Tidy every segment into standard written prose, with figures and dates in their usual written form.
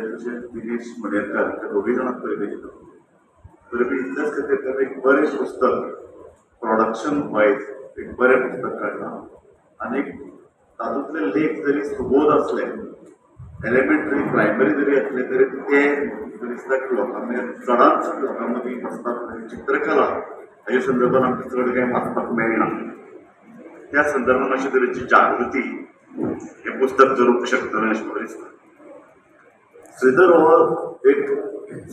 तशें दिनेश मणेरकर ह्या दोगूय जाणांक परबीं दिता. परबीं इतल्याच खातीर कारण एक बरें पुस्तक प्रोडक्शन वायज एक बरें पुस्तक काडलां आनी तातूंतले लेख जरी सुबोध आसले, एलिमेंटरी प्रायमरी जरी आसले तरी ते दिसता की लोकां मेरेन चडांत चड लोकां मदीं वचपाक चित्रकला हाजे संदर्भात आमकां चड कांय वाचपाक मेळना. त्या संदर्भात अशे तरेची जागृती हें पुस्तक करूंक शकतलें अशें म्हाका दिसता. श्रीधर हो एक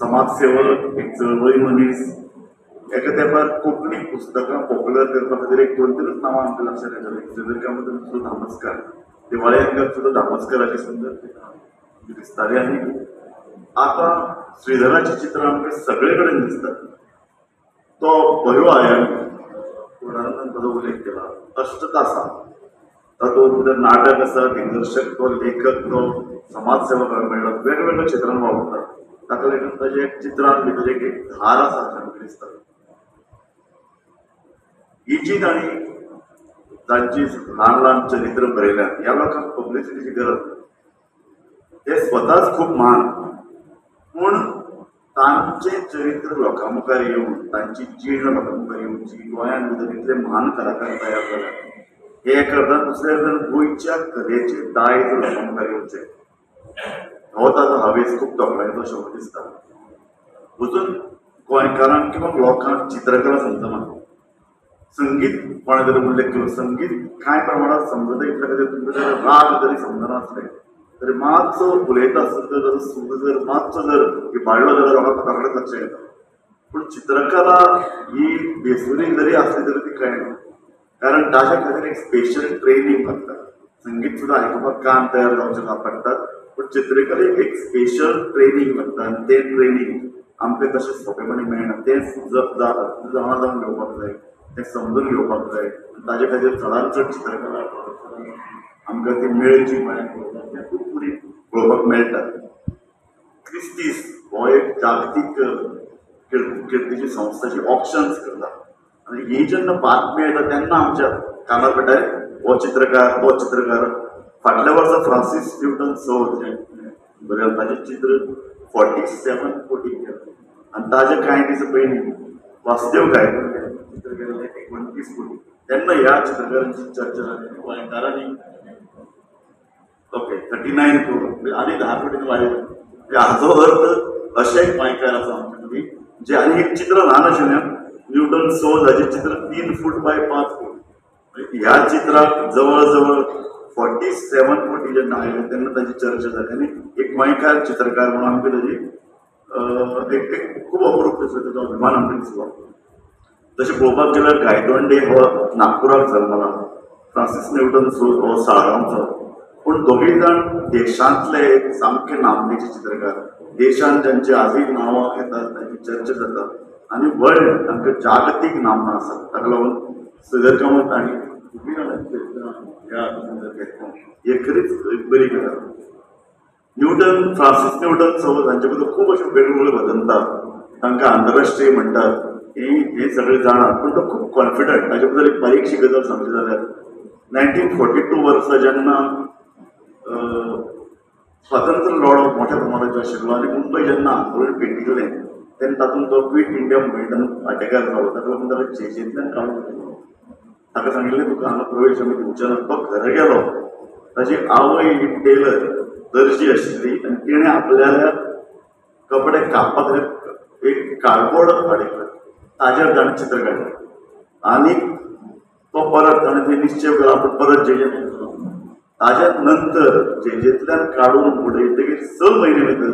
समाजसेवक, एक चळवळी मनीस. एका तेंपार कोंकणी पुस्तकां पॉप्युलर करपा खातीर एक दोन तीनच नांवां आमकां लक्षांत येतालीं. श्रीधर कामत आनी दुसरो धामस्कार. दिवाळे अंकात सुद्दां धामस्कराची सुंदर चित्रां दिसतालीं आनी आतां श्रीधराचीं चित्रां आमकां सगळे कडेन दिसतात. तो बरो आयामी, पूर्णानंदान ताजो उल्लेख केला. अष्टतासा तातूंत भितर नाटक आसा, दिग्दर्शक तो, लेखक तो, समाजसेवक मेळ्ळो, वेगवेगळ्या क्षेत्रान वावुरता. ताका लागून ताजे चित्रान भितर एक धार आसा अशें आमकां दिसता. ही जी तांणी तांची ल्हान ल्हान चरित्र बरयल्यात ह्या लोकांक पब्लिसिटीची गरज ना. ते स्वताच खूब म्हान, पूण तांचें चरित्र लोकां मुखार येवन, तांची जीण लोकां मुखार येवची, गोंयांत भितर इतले म्हान कलाकार तयार जाल्यात हे एक अर्दान, दुसऱ्या अर्दान गोंयच्या कलेचें दायज लोकां मुखार येवचें हो ताजो हावेस खूब तोखणायेचो अशें म्हाका दिसता. अजून गोंयकारांक किंवा लोकांक चित्रकला समजना. संगीत कोणें तरी उल्लेख केलो, संगीत कांय प्रमाणात समजता इतल्या खातीर तुमकां जर राग जरी समजना आसले तरी मातसो उलयता आसत तर ताजो सूर जर मातसो जर इबाडलो जाल्यार लोकांक रोखडेंच लक्षात येता. पूण चित्रकला ही बेसुरी जरी आसली तरी ती कळना, कारण ताज्या खातीर एक स्पेशल ट्रेनींग लागता. संगीत सुद्दां आयकुपाक कान तयार जावचे पडटात, पूण चित्रकलेक एक स्पेशल ट्रेनींग लागता आनी तें ट्रेनींग आमकां तशें सोंपेपणी मेळना. तें जाणा जावन घेवपाक जाय, तें समजून घेवपाक जाय. ताजे खातीर चडांत चड चित्रकला आमकां ती मेळची गोंयांत पळोवपाक तें खूब पुरी पळोवपाक मेळटा. क्रिस्तीस हो एक जागतीक किर्तीची संस्था जी ऑक्शन्स करता आनी ही जेन्ना बातमी येता तेन्ना आमच्या कानार पडटा हो चित्रकार, तो चित्रकार. फाटल्या वर्सा फ्रांसीस न्यूटन सौद बरें ताजें चित्र 47 कोटी गेलें आनी ताजे कांय दीस पयलीं वासुदेव गायकवाड चित्र गेल्लें 29 कोटी. तेन्ना ह्या चित्रकारांची चर्चा जाली गोंयकारांनी ओके 39 करोड आनी 10 कोटीन वाडयलें. हाचो अर्थ अशें गोंयकार आसा आमचे मदीं जे, आनी एक चित्र ल्हान आशिल्लें न्यूटन सौद हाजें चित्र 3 फूट बाय 5 फूट. ह्या चित्राक जवळ जवळ 47 कोटी जेन्ना आयले तेन्ना ताजी चर्चा जाली आनी एक गोंयकार चित्रकार म्हणून आमकां ताजी एक खूब अप्रूप दिसलो, ताजो अभिमान आमकां दिसलो. तशें पळोवपाक गेल्यार गायतोंडे हो नागपुराक जल्मला, फ्रांसीस न्यूटन सोज हो साळगांवचो, पूण दोगूय जाण देशांतले एक सामके नामनेचे चित्रकार. देशांत ज्यांची आजूय नांवां घेतात, तांची चर्चा जाता आनी वर्ल्ड तांकां जागतीक नामना आसा. ताका लागून श्रीधर कामत आनी खुबूय जाणांची चरित्रां ह्या घेतल्या, ही खरीच एक बरी गजाल. न्यूटन, फ्रांसीस न्यूटन सौज हांचे बद्दल खूब अश्यो वेगवेगळ्यो वदंता, तांकां आंतरराष्ट्रीय म्हणटात, हे सगळे जाणात. पूण तो खूब कॉन्फिडंट. ताजे बद्दल एक बारीकशी गजाल सांगची जाल्यार 1942 वर्सा जेन्ना स्वातंत्र्य लढो मोठ्या प्रमाणाचो आशिल्लो आनी मुंबय जेन्ना आंदोलन पेटिल्लें तेन्ना तातूंत तो क्विट इंडिया मुवमेंटान वांटेकार जालो. ताका लागून ताका जेजींतल्यान काडून उडयलो. ताका सांगिल्लें तुका हांगा प्रवेश आमी दिवचे ना. तो घरा गेलो. ताजी आवय ही टेलर दर्जी आशिल्ली आनी तिणें आपल्याल्या कपडे कापपा खातीर एक कार्डबोर्ड हाडिल्लें, ताजेर ताणें चित्र काडलें आनी तो परत ताणें थंय निश्चय केलो आपूण परत जेजेंत वतलो. ताज्या नंतर जेजेंतल्यान काडून उडयतकीर 6 म्हयने भितर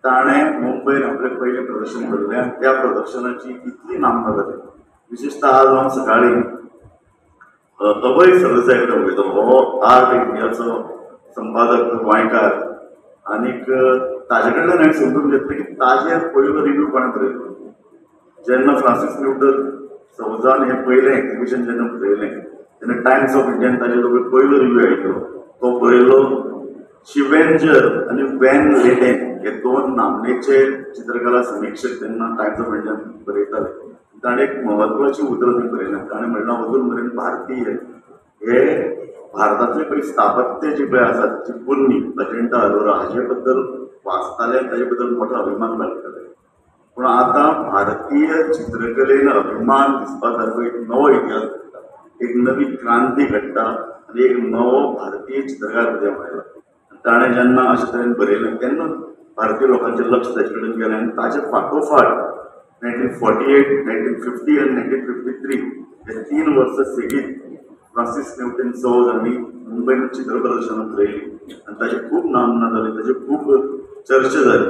ताणें मुंबयन आपलें पयलें प्रदर्शन भरलें आनी त्या प्रदर्शनाची इतली नामना जाली. विशेशतः आज हांव सकाळीं अभय सरदेसाय कडेन उलयतालो, हो आर्ट इंडियाचो संपादक गोंयकार, आनीक ताजे कडल्यान हांवें समजून घेतलें की ताजेर पयलो रिव्यू कोणें बरयलो. जेन्ना फ्रांसीस न्यूटन सौजान हें पयलें एक्झिबिशन जेन्ना बरयलें तेन्ना टायम्स ऑफ इंडियान ताजेर पयलो रिव्यू आयलो. तो बरयलो शिवेंजर आनी वॅन लेडेन हे दोन नामनेचे चित्रकला समिक्षक तेन्ना टायम्स ऑफ इंडियान बरयताले. ताणें एक म्हत्वाची उतरां थंय बरयल्यात. ताणें म्हणलां अजून मेरेन भारतीय हे भारतांतले पळय स्थापत्य जी पळय आसा ती पोन्नी अजंठा अलोरा हाजे बद्दल वाचताले आनी ताजे बद्दल मोठो अभिमान बाळगिताले. पूण आतां भारतीय चित्रकलेन अभिमान दिसपा सारको एक नवो इतिहास घडटा, एक नवी क्रांती घडटा आनी एक नवो भारतीय चित्रकार उदयाक आयला. ताणें जेन्ना अशे तरेन बरयलें तेन्ना भारतीय लोकांचें लक्ष ताजे कडेन गेलें आनी ताजे फाटोफाट 1948, 1950 आनी 1953 हे 3 वर्सां सेगीत फ्रांसीस न्यूटन सौज हांणी मुंबयन चित्र प्रदर्शनां भरयलीं आनी ताची खूब नामना जाली, ताची खूब चर्चा जाली.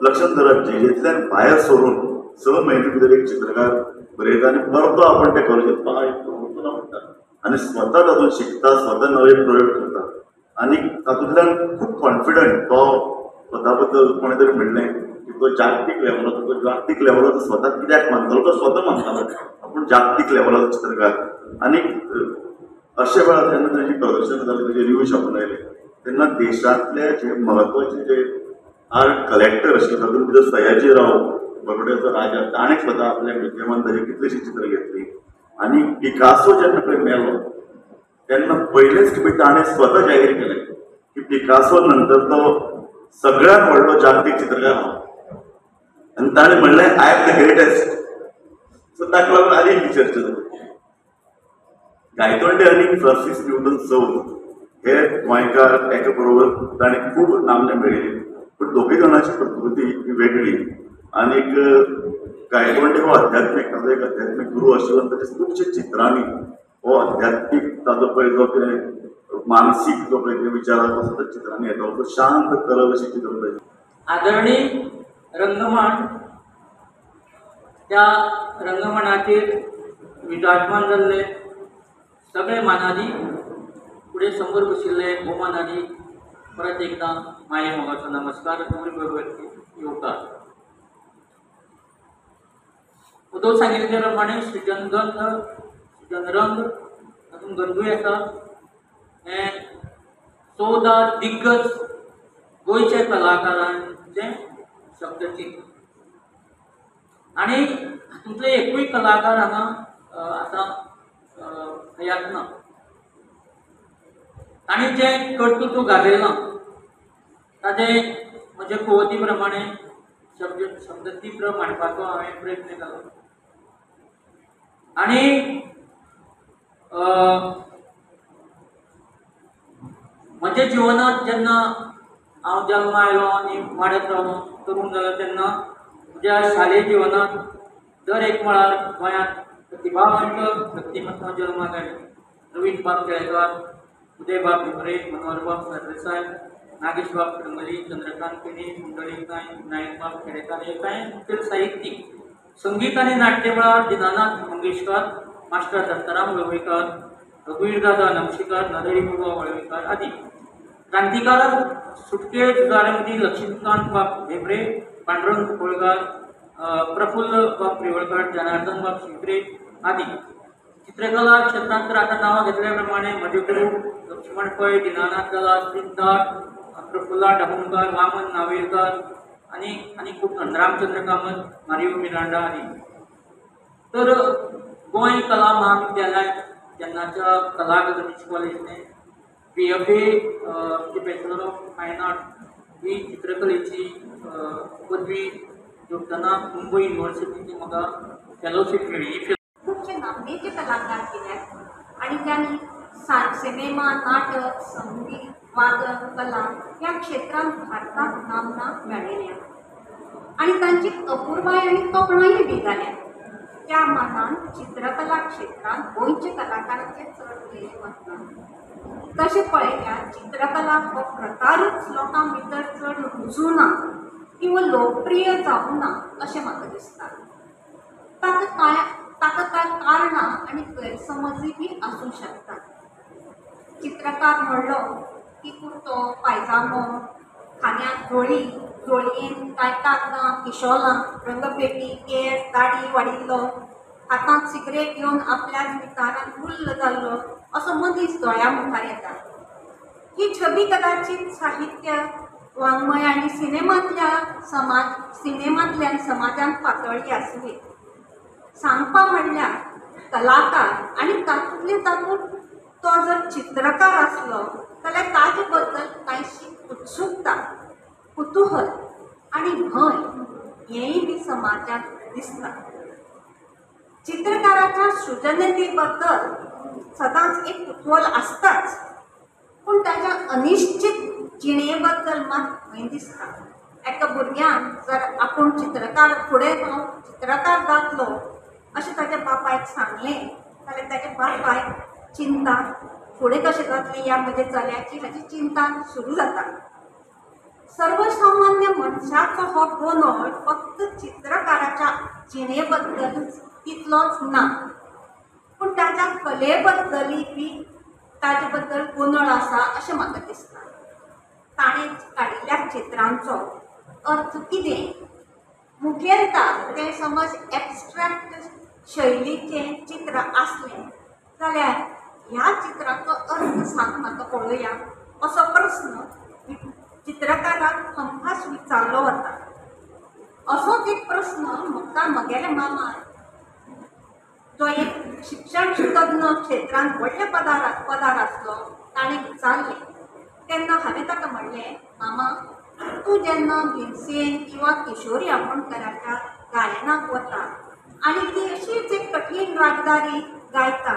लक्षांत धरात, जेजींतल्यान भायर सरून 6 म्हयने भितर एक चित्रकार बरयता आनी परतो आपण ते कॉलेजीत पांय ना म्हणटा आनी स्वता तातूंत शिकता, स्वता नवे प्रयोग करता आनी तातूंतल्यान खूब कॉन्फिडंट तो स्वता बद्दल कोणें तरी म्हणलें की तो जागतीक लेवलाचो, तो जागतीक लेवलाचो स्वता कित्याक मानतालो, तो स्वता मानतालो आपूण जागतीक लेवलाचो चित्रकार. आनी अशे वेळार जेन्ना ताजी प्रदर्शनां जाली, ताजे रिव्यू छापून आयले तेन्ना देशांतले जे म्हत्वाचे जे आर्ट कलेक्टर आशिल्ले तातूंत भितर सयाजी राव बरोड्याचो राजा, ताणें स्वता आपल्या म्युझियमान ताजी कितलीशीं चित्रां घेतलीं. आनी पिकासो जेन्ना पळय मेलो तेन्ना पयलेच खेपे ताणें स्वता जाहीर केलें की पिकासो नंतर तो सगळ्यांत व्हडलो जागतीक चित्रकार आहा आनी ताणें म्हणलें I am the greatest. So ताका लागून आनी एक चर्चा जाली. गायतोंडे आनी फ्रांसीस न्यूटन सौज हे गोंयकार एका बरोबर ताणें खूब नामना मेळयली, पूण दोगूय जाणांची प्रकृती ही वेगळी. आनीक गायतोंडे हो अध्यात्मीक, ताजो एक अध्यात्मीक गुरू आशिल्लो आनी ताच्या खुबश्या चित्रांनी हो अध्यात्मीक ताजो पळय जो कितें मानसीक जो पळय कितें विचार आसा तो चित्रांनी येता, तो शांत तरल अशी चित्रां ताजी. आदरणीय रंगमाण, त्या रंगमाणाचेर विराजमान जाल्ले सगळे मानादी, फुडें समोर बशिल्ले भोवमानादी, परत एकदां माये मोगाचो नमस्कार, येवकार. उदो सांगिल्ले प्रमाणे सृजन गंध, सृजन रंग, तातूंत गंधूय आसा. हें 14 दिग्गज गोंयच्या कलाकारांचें शब्दचित्र आनी हातूंतले एकूय कलाकार हांगा आतां हयात ना. तांणी जें कर्तृत्व गाजयलां ताजें म्हजे कुवती प्रमाणे शब्दचित्र मांडपाचो हांवें प्रयत्न केलो. आनी म्हज्या जिवनांत जेन्ना हांव जल्मा आयलो आनी वाडत रावलो, तरूण जालो, तेन्ना म्हज्या शालेय जिवनांत दर एक मळार गोंयांत प्रतिभावंत व्यक्तिमत्वां जल्माक आयलीं. रवींद्रबाब केळेकार, उदयबाब भेंब्रे, मनोहरबाब सरदेसाय, नागेशबाब करमली, चंद्रकांत केणी, पुंडलीक नायक, नायकबाब खेडेकार हे कांय मुखेल साहित्यीक. संगीत आनी नाट्य मळार दिनानाथ मंगेशकर, मास्टर दत्ताराम वळवयकर, रघुवीरदादा नमशीकर, नरहरी बाबा वळवयकर आदी. क्रांतिकारक सुटके झुजाऱ्यां मदीं लक्ष्मीकांत बाब भेंब्रे, पांडुरंग कुंकळकार, प्रफुल्ल बाब प्रियोळकर, जनार्दन बाब शिंप्रे आदी. चित्रकला क्षेत्रांत तर आतां नांवां घेतल्या प्रमाणे म्हजे गुरू लक्ष्मण पै, दिनानाथ दलाल, प्रिंतार, प्रफुल्ला दाभोणकर, वामन नावेलकर आनी आनी खूब रामचंद्र कामत, मारियो मिरांडा आदी. तर गोंय कला महाविद्यालय जेन्नाच्या कला अकादमीच कॉलेजीन BFA bachelor of fine art ही चित्रकलेची पदवी जोडटना मुंबय युनिवर्सिटीची म्हाका फेलोशीप मेळ्ळी. खुबशे नामनेचे कलाकार केल्यात आनी तांणी सिनेमा, नाटक, संगीत, वादन, कला ह्या क्षेत्रांत भारताक नामना मेळयल्या आनी तांची अपुरबाय आनी तोखणाय बी जाल्या. त्या मानान चित्रकला क्षेत्रांत गोंयच्या कलाकारांचें चड उलयलें वचना. तशें पळयल्यार चित्रकला हो प्रकारूच लोकां भितर चड रुजूना किंवा लोकप्रिय जावना अशें म्हाका दिसता. ताका कांय कारणां आनी गैरसमजूय बी आसूं शकतात. चित्रकार म्हणलो की कुर्तो, पायजामो, खांद्याक झोळी, झोळयेन कांय कागदां, पिशोलां, रंगपेटी, केंस, दाडी वाडिल्लो, हातांत सिगरेट घेवन आपल्याच विचारांत गुल्ल जाल्लो असो मनीस दोळ्या मुखार येता. ही छबी कदाचित साहित्य, वाङ्मय आनी सिनेमांतल्यान समाजांत पातळ्ळी आसुये. सांगपा म्हणल्यार कलाकार आनी तातूंतले तातूंत तो जर चित्रकार आसलो जाल्यार ताजे बद्दल कांयशी उत्सुकता कुतूहल आनी भंय हेंय बी समाजांत दिसता. चित्रकाराच्या सृजनतेबद्दल सदांच एक कुतूहल आसताच, पूण ताच्या अनिश्चित जिणेबद्दल मात भंय दिसता. एका भुरग्यान जर आपूण चित्रकार फुडें हांव चित्रकार जातलो अशें ताच्या बापायक सांगलें जाल्यार ताच्या बापायक चिंता फुडें कशें जातलें ह्या म्हज्या चल्याची हाची चिंता सुरू जाता. सर्वसामान्य मनशाचो हो गोंदळ फक्त चित्रकाराच्या जिणेबद्दल तितलोच ना, पूण ताच्या कलेबद्दलय बी ताजे बद्दल गोंदळ आसा अशें म्हाका दिसता. ताणें काडिल्ल्या चित्रांचो अर्थ कितें, मुखेलता तें समज एबस्ट्रेक्ट शैलीचें चित्र आसलें जाल्यार ह्या चित्राचो अर्थ सांग म्हाका पळोवया असो प्रस्न चित्रकाराक हमखास विचारलो वता. असोच एक प्रस्न म्हाका म्हगेल्या मामान, जो एक शिक्षण तज्ञ क्षेत्रांत व्हडल्या पदार आसलो, ताणें विचारलें. तेन्ना हांवें ताका म्हणलें, मामा, तूं जेन्ना भीमसेन किंवा किशोरी आमोणकराच्या गायनाक वता आनी ती अशीच एक कठीण रागदारी गायता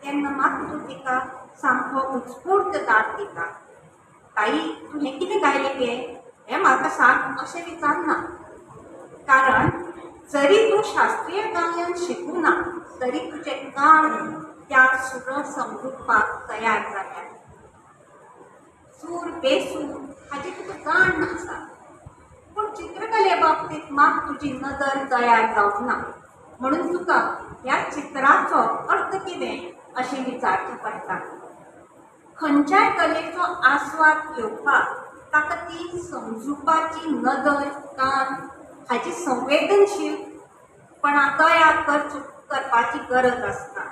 तेन्ना मात तूं तिका सामको उत्स्फूर्त दाद दिता. ताई, तूं हें कितें गायलें गे हें म्हाका सांग अशें विचारना, कारण जरी तूं शास्त्रीय गायन शिकूना तरी तुजें कान त्या सुर समजुपाक तयार जाल्या. सूर बेसूर हाची तुका जाण आसा, पूण चित्रकले बाबतींत मात तुजी नदर तयार जावंक ना, म्हणून तुका ह्या चित्राचो अर्थ कितें अशें विचारचें पडटा. खंयच्याय कलेचो आस्वाद घेवपाक ताका ती समजुपाची नदर, कान हाची संवेदनशीलपणा तयार करपाची गरज आसता.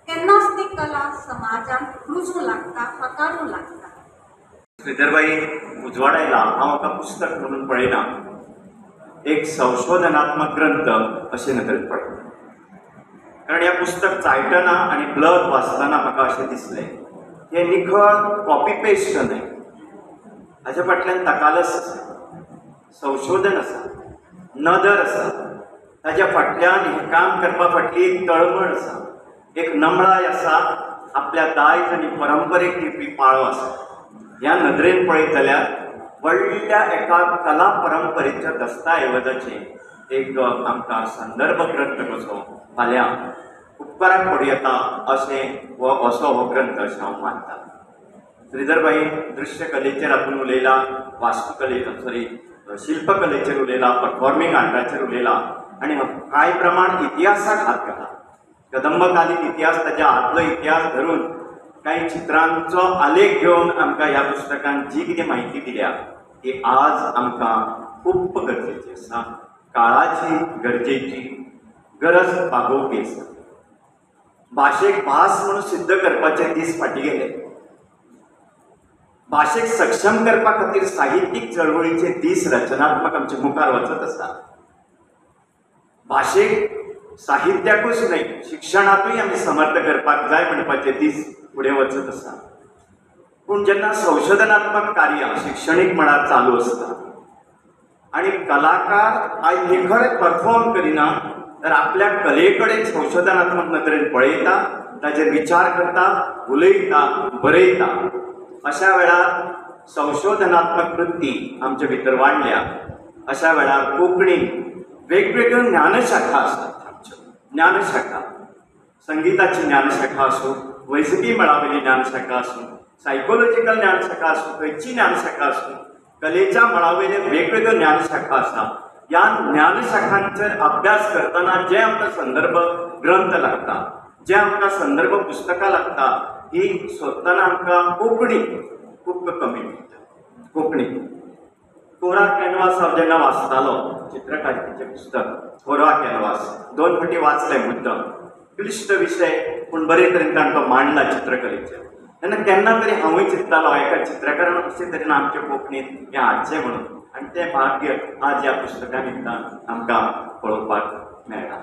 तेन्नाच ती कला समाजांत रुजूं लागता, फाकारूं लागता. श्रीधरबाई उजवाडायला हांव म्हाका पुस्तक म्हणून पळयना, एक संशोधनात्मक ग्रंथ अशें नदरेन पळयता. कारण हें पुस्तक चाळटना आनी ब्लग वाचतना म्हाका अशें दिसलें, हें निखळ कॉपी पेस्ट न्हय, हाज्या फाटल्यान तकालस आसा, संशोधन आसा, नदर आसा, ताज्या फाटल्यान हें काम करपा फाटली एक तळमळ आसा, एक नमळाय आसा, आपल्या दायज आनी परंपरेक दिवपी पाळो आसा. ह्या नदरेन पळयत जाल्यार व्हडल्या एका कला परंपरेच्या दस्ताऐवजाचें एक आमकां संदर्भ ग्रंथ कसो फाल्यां उपकाराक पडूं येता अशें हो असो हो ग्रंथ अशें हांव मानतां. श्रीधरबाई दृश्यकलेचेर आपूण उलयला, वास्तुकले सॉरी शिल्पकलेचेर उलयला, परफॉर्मींग आर्टाचेर उलयला आनी कांय प्रमाण इतिहासाक हात घाला. कदंबकालीन इतिहास, ताच्या आदलो इतिहास धरून कांय चित्रांचो आलेख घेवन आमकां ह्या पुस्तकान जी कितें म्हायती दिल्या ती आज आमकां खूब गरजेची आसा, काळाची गरजेची गरज भागोवपी आसा. भाशेक भास म्हणून सिद्ध करपाचे दीस फाटीं गेले. भाशेक सक्षम करपा खातीर साहित्यीक चळवळीचे दीस रचनात्मक आमचे मुखार वचत आसा. भाशेक साहित्याकूच न्हय शिक्षणांतूय आमी समर्थ करपाक जाय म्हणपाचे दीस फुडें वचत आसा. पूण जेन्ना संशोधनात्मक कार्य शिक्षणीक मळार चालू आसता आनी कलाकार आयज निखळ परफॉर्म करिना तर आपल्या कले कडेन संशोधनात्मक नदरेन पळयता, ताचेर विचार करता, उलयता, बरयता, अशा वेळार संशोधनात्मक वृत्ती आमचे भितर वाडल्या. अशा वेळार कोंकणी वेगवेगळ्यो ज्ञानशाखा आसात आमच्यो, ज्ञानशाखा, संगीताची ज्ञानशाखा आसूं, वैजकी मळावेली ज्ञानशाखा आसूं, सायकोलॉजिकल ज्ञानशाखा आसूं, खंयची ज्ञानशाखा आसूं, कलेच्या मळावेल्यो वेगवेगळ्यो ज्ञानशाखा आसा. ह्या ज्ञानशाखांचेर अभ्यास करतना जे आमकां संदर्भ ग्रंथ लागता, जे आमकां संदर्भ पुस्तकां लागता, ही सोदतना आमकां कोंकणी खूब कमी मेळटा. कोंकणी कोरा कॅनवास हांव जेन्ना वाचतालो, चित्रकारितेचें पुस्तक कोरा कॅनवास दोन फावटी वाचलें मुद्दम, क्लिश्ट विशय पूण बरे तरेन ताणें तो मांडला चित्रकलेचेर. तेन्ना केन्ना तरी हांवूय चिंततालो एका चित्रकारान अशे तरेन आमच्या कोंकणींत हें हाडचें म्हणून, आनी तें भाग्य आज ह्या पुस्तका निमतान आमकां पळोवपाक मेळटा.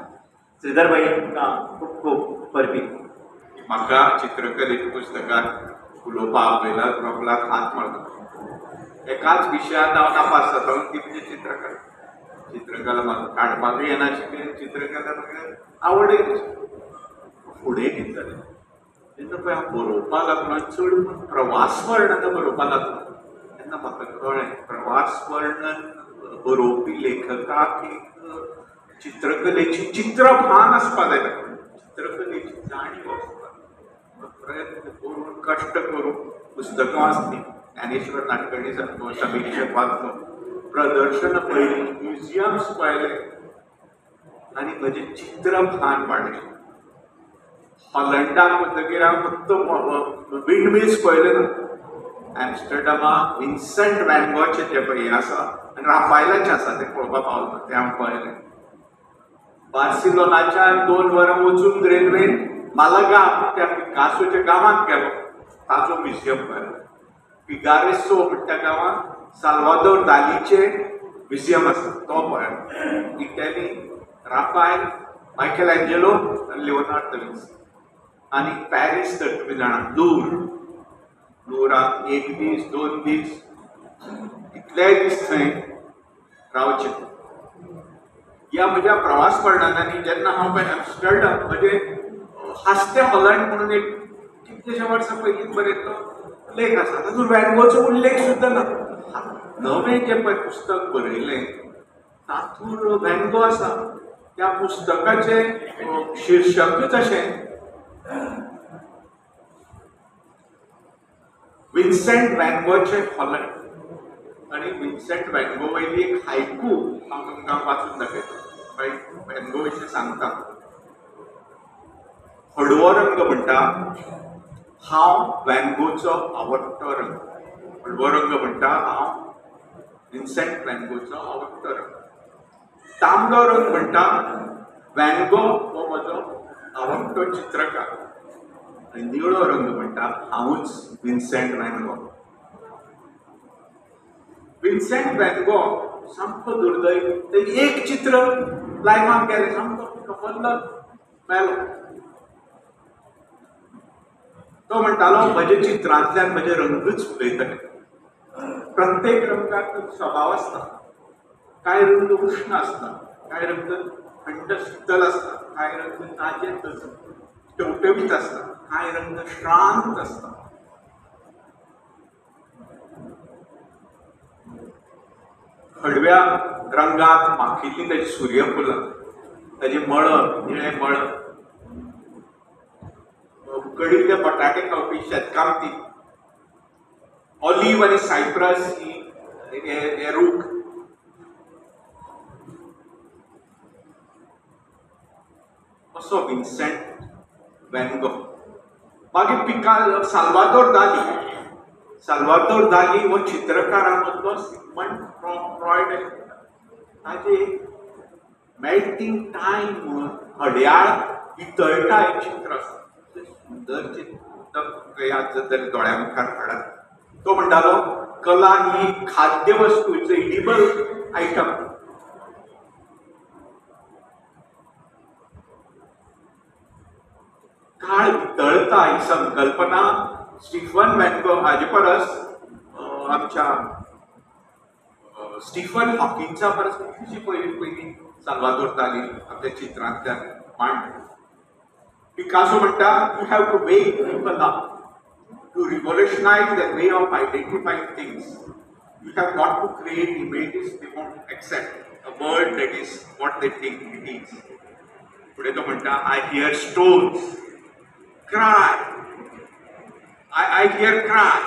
श्रीधरबाई, तुमकां खूब खूब परबीं. म्हाका चित्रकलेच्या पुस्तकान उलोवपाक आपयला, रोखलाक हात मारता. एकाच विशयांत हांव नापास जाता, ती म्हणजे चित्रकला. चित्रकला म्हाका काडपाकूय येनाशिल्ली, चित्रकला म्हाका आवडय नाशिल्ली. फुडें कितें जालें तेन्ना पळय हांव बरोवपाक लागलो, चड करून प्रवास वर्णन बरोवपाक लागलो. तेन्ना म्हाका कळ्ळें प्रवास वर्णन बरोवपी लेखकाक एक चित्रकलेची चित्रभान आसपाक जाय, चित्रकलेची जाणीव आसपाक जाय. प्रयत्न करून कश्ट करून पुस्तकां वाचलीं, ज्ञानेश्वर नाटकर्णी सारको समिक्षक वाचलो, प्रदर्शनां पळयलीं, म्युजियम्स पळयले आनी म्हजें चित्रभान वाडलें. हॉलंडाक वतकीर हांव फक्त विंडमिल्स पळयले ना, एम्स्टर्डमाक विन्संट वॅनगॉचें जें पळय हें आसा आनी राफायलाचें आसा तें पळोवपाक पावलो, तें हांव पळयलें. बार्सिलोनाच्यान 2 वरां वचून रेल्वेन मालगा त्या पिकासोच्या गांवांत गेलो, ताचो म्युझियम पळयलो. पिगारेसो म्हणटा गांवांत साल्वादोर दालीचें म्युझियम आसा तो पळयलो. इटली, राफायल, मायकल एंजेलो आनी लिओनार्ड दा विन्सी. आनी पॅरीस तर तुमी जाणा, लूर, लुवराक 1 दीस 2 दीस कितलेय दीस थंय रावचें. ह्या म्हज्या प्रवास वर्णनांनी जेन्ना हांव पळय एम्स्टर्डम म्हणजे हास्ते हॉलंड म्हणून एक कितलेशे वर्सां पयलीं बरयल्लो लेख आसा, तातूंत वॅनगॉचो उल्लेख सुद्दां ना. नवें जें पळय पुस्तक बरयलें तातूंत वॅनगो आसा. त्या पुस्तकाचें शिर्शकूच अशें, विन्सेंट वॅनगॉचें हॉलंड. आनी विन्सेंट वॅनगो वयली एक हायकू हांव तुमकां वाचून दाखयतां. वॅनगो विशीं सांगता. हडवो रंग म्हणटा, हांव वॅनगोचो आवडटो रंग. हडवो रंग म्हणटा, हांव विन्सेंट वॅनगोचो आवडटो रंग. तांबडो रंग म्हणटा, वॅनगो हो म्हजो आवडटो चित्रकार. आनी निळो रंग म्हणटा, हांवूच विन्सेंट वॅनगो. विन्सेंट वॅनगो सामको दुर्दैव, ते एक चित्र लायफाक गेलें, सामको कफल्ल मेलो. तो म्हणटालो म्हज्या चित्रांतल्यान म्हजे रंगूच उलयतले. प्रत्येक रंगाक स्वभाव आसता. कांय रंग उश्ण आसता, कांय रंग थंड शीतल आसता, कांय रंग ताजे टवटवीत आसता, कांय रंग श्रांत आसता. हडव्या रंगात माखिल्ली ताजी सूर्यफुलां, ताजी मळब, निळें मळब, उकडिल्ले बटाटे खावपी शेतकामती, ऑलिव्ह आनी सायप्रस ही हे रूख, असो विन्सेंट वॅनगो. मागीर पिका साल्वादोर दाली. साल्वादोर दाली हो चित्रकारां मदलो सिगमंड फ्रॉयड. ताजे मेल्टींग टायम म्हणून घड्याळ वितळटा एक चित्र आसा, सुंदर चित्र याद जातलें दोळ्या मुखार हाडात. तो म्हणटालो कला ही खाद्य वस्तू, it's a edible item. काळ वितळता ही संकल्पना स्टीफन वॅनगो हाजे परस आमच्या स्टीफन हॉकिंग्सा परस कितलीशी पयलीं पयलीं साल्वादोर दाली आपल्या चित्रांतल्यान मांडली. पिकासो म्हणटा, you have to wake people up to revolutionise the way of identifying things. You have not to create images they won't accept, a world that is what they think it is. फुडें तो म्हणटा, I hear stones cry, I hear cry,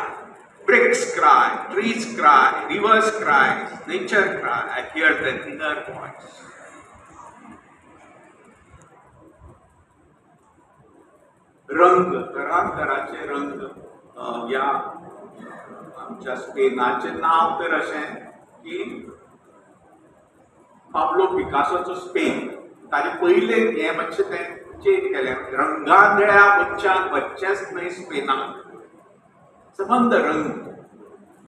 bricks cry, trees cry, rivers cry, nature cry. I hear the inner voice. रंग, तरातराचे रंग. ह्या आमच्या स्पेनाचें नांव तर अशें की पाब्लो पिकासोचो स्पेन, ताजे पयलें हें मातशें तें चेंज केलें. रंगांधळ्या मनशान वच्चेंच न्हय स्पेनाक, सबंद रंग.